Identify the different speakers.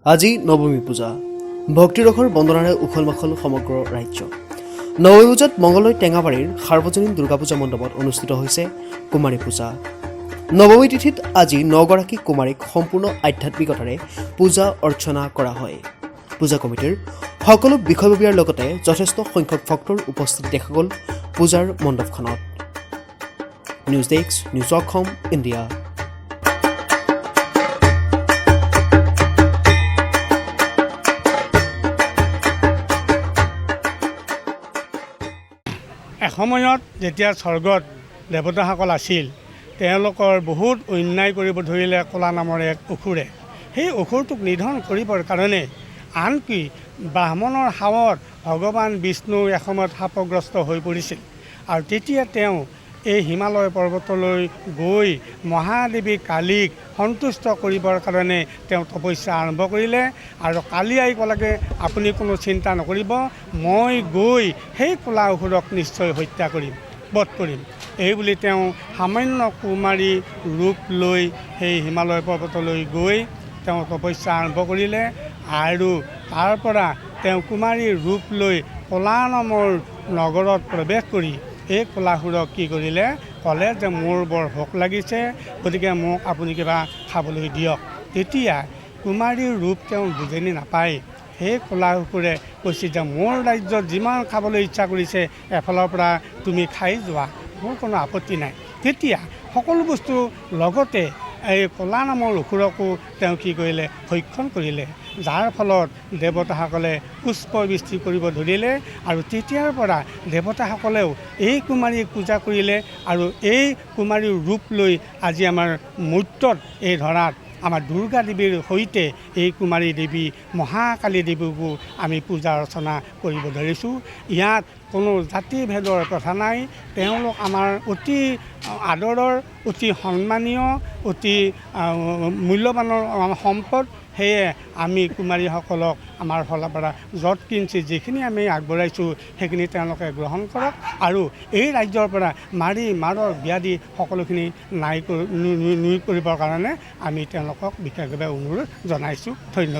Speaker 1: আজি নৱমী পূজা। ভক্তিৰসৰ বন্দনাৰে উখল মাখল সমগ্ৰ ৰাজ্য। নৱমী পূজাত মঙলদৈ টেঙাবাৰীৰ সাৰ্বজনীন দুৰ্গা পূজা মণ্ডপত অনুষ্ঠিত হৈছে কুমাৰী পূজা। নৱমী তিথিত আজি নগৰাকী কুমাৰীক সম্পূৰ্ণ আধ্যাত্মিকতাৰে পূজা অৰ্চনা কৰা হয়। পূজা কমিটিৰ সকলো বিষয়ববীয়াৰ লগতে যথেষ্ট সংখ্যক ভক্তৰ উপস্থিতি দেখা গ'ল পূজাৰ মণ্ডপখনত। News desk, news Assam India.
Speaker 2: এসময়ত যেতিয়া স্বৰ্গত দেৱতাসকল আছিল, তেওঁলোকৰ বহুত অন্যায় কৰিব ধৰিলে ক'লা নামৰ এক অসুৰে। সেই অসুৰটোক নিধন কৰিবৰ কাৰণে আনকি ব্ৰাহ্মণৰ শাওত ভগৱান বিষ্ণু এসময়ত শাপগ্ৰস্ত হৈ পৰিছিল আৰু তেতিয়া তেওঁ এই হিমালয় পৰ্বতলৈ গৈ মহাদেৱী কালীক সন্তুষ্ট কৰিবৰ কাৰণে তেওঁ তপস্যা আৰম্ভ কৰিলে। আৰু কালী আই ক'লাকে, আপুনি কোনো চিন্তা নকৰিব, মই গৈ সেই ক'লা অসুৰক নিশ্চয় হত্যা কৰিম, বধ কৰিম। এই বুলি তেওঁ সামান্য কুমাৰী ৰূপ লৈ সেই হিমালয় পৰ্বতলৈ গৈ তেওঁ তপস্যা আৰম্ভ কৰিলে। আৰু তাৰ পৰা তেওঁ কুমাৰীৰ ৰূপ লৈ ক'লা নামৰ নগৰত প্ৰৱেশ কৰি এই ক'লাসুৰক কি কৰিলে, ক'লে যে মোৰ বৰ ভোক লাগিছে, গতিকে মোক আপুনি কিবা খাবলৈ দিয়ক। তেতিয়া কুমাৰীৰ ৰূপ তেওঁ বুজনি নাপায় সেই ক'লাসুৰে কৈছে যে মোৰ ৰাজ্যত যিমান খাবলৈ ইচ্ছা কৰিছে এফালৰ পৰা তুমি খাই যোৱা, মোৰ কোনো আপত্তি নাই। তেতিয়া সকলো বস্তু লগতে এই ক'লা নামৰ অসুৰকো তেওঁ কি কৰিলে, ভক্ষণ কৰিলে, যাৰ ফলত দেৱতাসকলে পুষ্পবৃষ্টি কৰিব ধৰিলে। আৰু তেতিয়াৰ পৰা দেৱতাসকলেও এই কুমাৰীক পূজা কৰিলে আৰু এই কুমাৰীৰ ৰূপ লৈ আজি আমাৰ মূৰ্তত এই ধৰাত আমাৰ দুৰ্গা দেৱীৰ সৈতে এই কুমাৰী দেৱী মহাকালী দেৱীকো আমি পূজা অৰ্চনা কৰিব ধৰিছোঁ। ইয়াত কোনো জাতি ভেদৰ কথা নাই। তেওঁলোক আমাৰ অতি আদৰৰ, অতি সন্মানীয়, অতি মূল্যৱানৰ সম্পদ। সেয়ে আমি কুমাৰীসকলক আমাৰ ফালৰ পৰা যৎ কিঞ্চিত যিখিনি আমি আগবঢ়াইছোঁ, সেইখিনি তেওঁলোকে গ্ৰহণ কৰক আৰু এই ৰাজ্যৰ পৰা মাৰি মাৰৰ ব্যাধি সকলোখিনি নাই নুই কৰিবৰ কাৰণে আমি তেওঁলোকক বিশেষভাৱে অনুৰোধ জনাইছোঁ। ধন্যবাদ।